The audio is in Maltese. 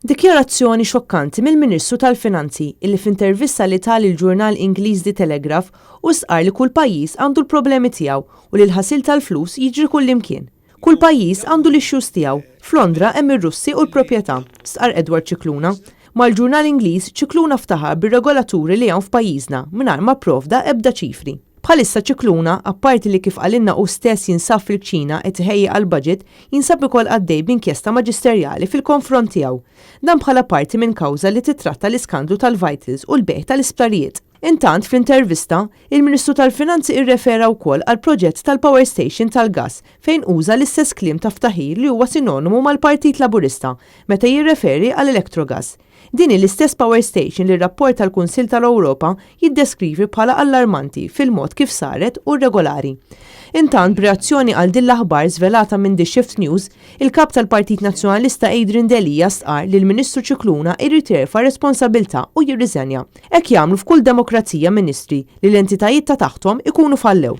Dikjarazzjoni xokkanti mill-Ministru tal-Finanzi illi f'intervista li ta lill-ġurnal Ingliż The Telegraph hu stqarr li kull pajjiż għandu l-problemi tiegħu u li l-ħasil tal-flus jiġri kullimkien. Kull pajjiż għandu l-issues tiegħu. F'Londra hemm ir-Russi u l-proprjetà, stqarr Edward Scicluna. Mal-ġurnal Ingliż, Scicluna ftaħar bir-regolaturi li hawn f'pajjiżna mingħajr ma pprovda ebda ċifri. Bħalissa Scicluna, apparti li kif qalilna hu stess jinsab fil-kċina qed iħejji għall-budget, jinsab ukoll għaddej b'inkjesta maġisterjali fil-konfront tiegħu. Dan bħala parti minn kawża li tittratta l-iskandlu tal-Vitals u l-bejgħ tal-isptarijiet. Intant, fl-intervista, il-Ministru tal-Finanzi irrefera wkoll għall-proġett tal-power station tal-gass fejn uża l-istess kliem ta' ftaħir li huwa sinonimu mal-Partit Laburista meta jirreferi għal Electrogas. Din hi l-istess power station li r-rapport tal-Kunsill tal-Ewropa jiddeskrivi bħala allarmanti fil-mod kif saret u rregolari. Intant, b'reazzjoni għal din l-aħbar żvelata minn The Shift News, il-Kap tal-Partit Nazzjonalista Adrian Delia stqarr li l-Ministru Scicluna jrid jerfa' r-responsabilità u jirriżenja. Hekk jagħmlu f'kull demokrazija ministri li l-entitajiet ta' taħthom ikunu fallew.